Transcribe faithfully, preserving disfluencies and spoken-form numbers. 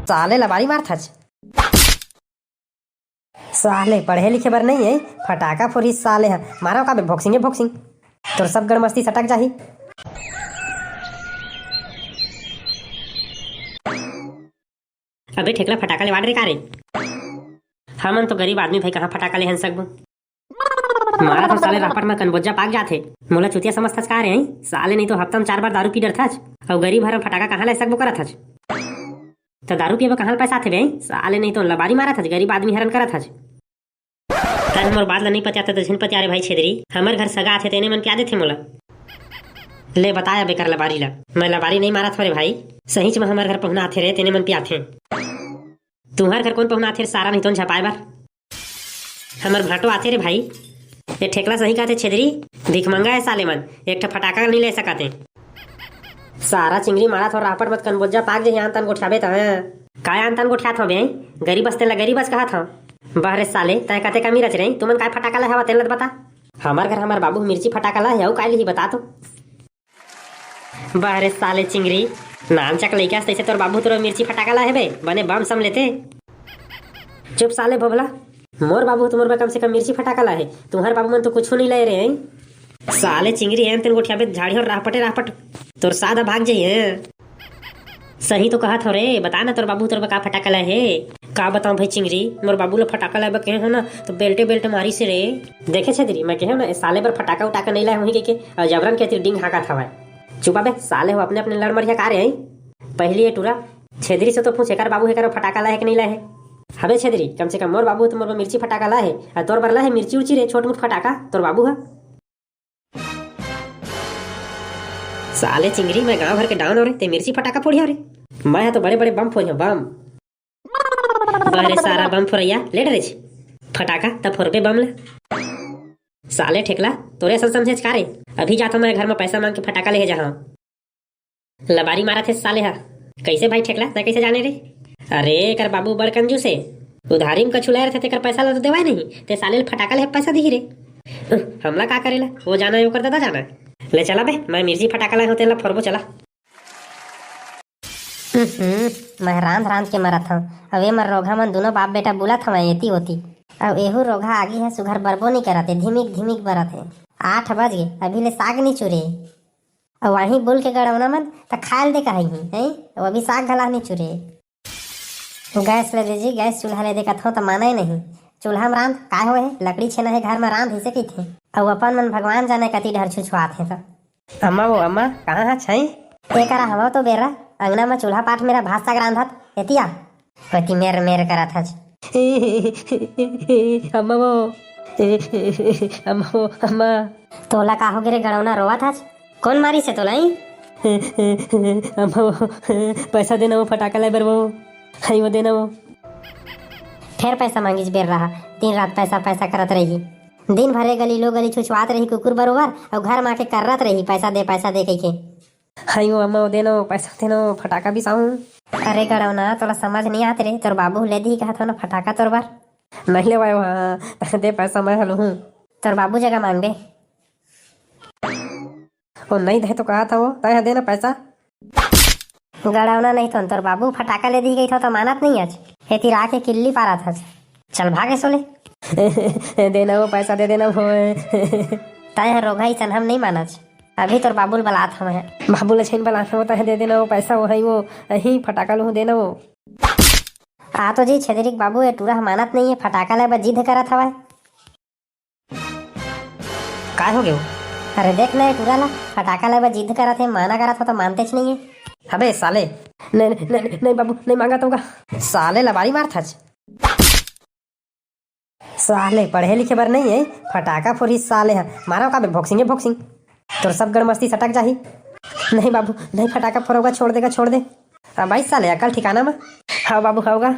साले लबारी मारथच। साले पढ़े लिखे बर नहीं है, फटाका फोड़ही साले ह। मारो का बे, भोक्सिंगे भोक्सिंग। तोर सब गड़मस्ती सटक जाही। अबे ठेकला, फटाका लेवाड़ रे का रे? हमन तो गरीब आदमी भाई, कहाँ फटाका लेहन सकबो? मारा तो साले रापट में कनबोजा पाक जाथे। मोला चुतिया समझथस का रे, हैं? साले नहीं तो हफ्ता में चार बार दारू पी डरथच, अउ गरीब हर फटाका कहाँ ले सकबो करत हच? त दारू पिए बर कहाँ ले पैसा आथे बे, हैं? साले नहीं तो लबारी मारत हच, गरीब आदमी हरन करत हच। तन मोर बात ला नहीं पतियाता त झिन पतिया रे भाई छेदरी, हमर घर सगा आथे तेने मन पिया देथे मोला। ले बताया बेकर लबारी ला, मैं लबारी नहीं मारत हो रे भाई, सहीच में हमर घर पहुना आथे रे तेने मन पियाथे। तुहर घर कौन पहुना आथे रे सारा नहीं तो झपाए बर? हमर भांटो आथे रे भाई। ये ठेकला सही कहथे छेदरी, भिखमंगा है साले मन, एक ठा फटाका नहीं ले सकत हे। सारा चिंगरी मारा थोर रापट मत कनबोजा पाक जे आन तान गोठियाबे त। काय आन तान गोठियात हो बे? गरीब अस तेला गरीब अस कहत हो। बह रे साले, तय कते कमी रच रही, तुमन काय फटाका ला हवा तेला बता। हमर घर हमर बाबू मिर्ची फटाका ला है, अउ काय लिही बता तो। बह रे साले चिंगरी, नानचक लइका अस तइसे तोर बाबू तोर मिर्ची फटाका ला हेबे, बने बम सम लेते। चुप साले भोभला, मोर बाबू तो मोर बर कम से कम मिर्ची फटाका ला हे, तुम्हर बाबू मन तो कुछू नहीं लाए रे, हैं? साले चिंगरी हैं, तेन गोठियाबे झाड़ी और राहपटे राहपट, तोर सादा भाग जाइए। सही तो कहत हो रे, बता ना तोर बाबू तोर बर का फटाका लाए हे? का बताऊं भाई चिंगरी, मोर बाबू ला फटाका लाए बर कहे हो ना, तो बेल्टे बेल्टे मारी से रे। देखे छेदरी, मैं कहे हो ना, ए साले बर फटाका उटाका नहीं लाए होही कहिके, और जबरन के तीर डिंग हाकत हवय। चुपा बे, साले हो अपने अपने लड़ मरिया का रे, हैं? पहली ये टूरा, छेदरी से तो पूछ, एकर बाबू हे, एकर फटाका लाए हे कि नहीं लाए हे? हबे छेदरी, कम से कम मोर बाबू तो मोर बर मिर्ची फटाका लाए हे, और तोर बर लाए हे मिर्ची उर्ची रे, छोट मोट फटाका, तोर बाबू हा। साले चिंगरी, मैं गांव भर के डॉन हो रे, ते मिर्ची फटाका फोड़िया रे। मैं हा तो बड़े बड़े बम फोड़िया, बम। बहरे सारा बम फोड़ैया, ले डरे छे। फटाका त फोड़बे बम ले। साले ठेकला, तोरे असन समझेच का रे? अभी जाथो मैं घर में पैसा मांग के फटाका ले जाहा। लबारी मारत हे साले हा। कैसे भाई ठेकला, तै कैसे जाने रे? अरे, एकर बाबू बड़ कंजूस हे। उधारी में कछु लाए रथे, तेकर पैसा ला तो देवाय नहीं, ते साले ल फटाका ले पैसा दिही रे। उह, हमला का करेला? वो जाना है, ओकर दादा जाना है। ले चला बे, मैं मिर्ची फटाका लाए हो, तेला फोरबो चला। हम्म, मैं रांध रांध के मरत हव। अब ए मर रोघा मन दोनों बाप बेटा बुलत हवय एती ओती। अब एहू रोघा आगी है सुघर बरबो नहीं करत हे, धिमिक धिमिक बरत हे। आठ बज गे, अभी ले साग नहीं चुरे। अउ वहीं बुल के गड़ौना मन त खाए ल दे कहई ही, हैं? अउ अभी साग घला नहीं चुरे। गैस ले दे जी, गैस चूल्हा ले दे कथों त माने नहीं। चूल्हा में रांध, काय होए हे? लकड़ी छेना हे घर में, रांध इसे कहिथे। अउ अपन मन भगवान जाने कति डर छुछुआत हे त। अम्मा वो अम्मा, कहाँ हा छई? ते करा हवा तो बेरा, अंगना में चूल्हा पाट मेरा भात साग रांधत, एतिया। पति मेर मेर करत हच। अम्मा वो, अम्मा वो, अम्मा। तोला का हो गे रे गड़ौना, रोवत हच? कौन मारी से तोला, ई? अम्मा वो, पैसा देना वो फटाका ले बर वो। हई वो देना वो। फेर पैसा मांगिस बेर रहा, दिन रात पैसा पैसा करत रही। दिन भरे गली लो गली छुछुआत रही कुकुर बरोबर, अउ घर मा के कर्रत रही, पैसा दे, पैसा दे कहिके। हाय वो अम्मा, वो देनो, पैसा देनो, फटाका बिसाऊं। अरे गड़ौना, तोला समझ नहीं आत रे, तोर बाबू ले दी कहत हो ना फटाका तोर बर। नहीं लेवाय वो, हाँ, दे पैसा मैं हलूं। तोर बाबू जगह मांगबे। ओ नहीं दे तो कहा था वो, तय दे ना पैसा। गड़ौना नहीं तो तोर बाबू फटाका ले दी गई था तो मानत नहीं आज। एती राख के किल्ली पारत हस। चल भागे सोले। दे ना वो पैसा, दे देना वो। तय रोघा इसन हम नहीं मानच। अभी तोर बाबू ल बलात हवं। बाबू ल छइन बलात हवं, तय दे देना वो पैसा, वो है वो, अही फटाका लूहूं देना वो। आ तो जी छेदरी के बाबू, ये टूरा ह मानत नहीं है, फटाका ले बर जिद करत हवय। काय हो गयो? अरे देख ना, ये टूरा ला फटाका ले बर जिद करत हे, माना करत हो तो मानतेच नहीं है। अबे साले, नहीं, नहीं, नहीं, नहीं बाबू, नहीं मांगा तुमका। साले लबारी मारथच। साले पढ़े लिखे बर नहीं है, फटाका फोड़ही साले ह। मारो का बे, भोक्सिंगे भोक्सिंग। तोर सब गड़मस्ती सटक जाही। नहीं बाबू, नहीं फटाका फोड़ोगा, छोड़ देगा, छोड़ दे। अब भाई साले अकल ठिकाना में। हाँ बाबू, होगा।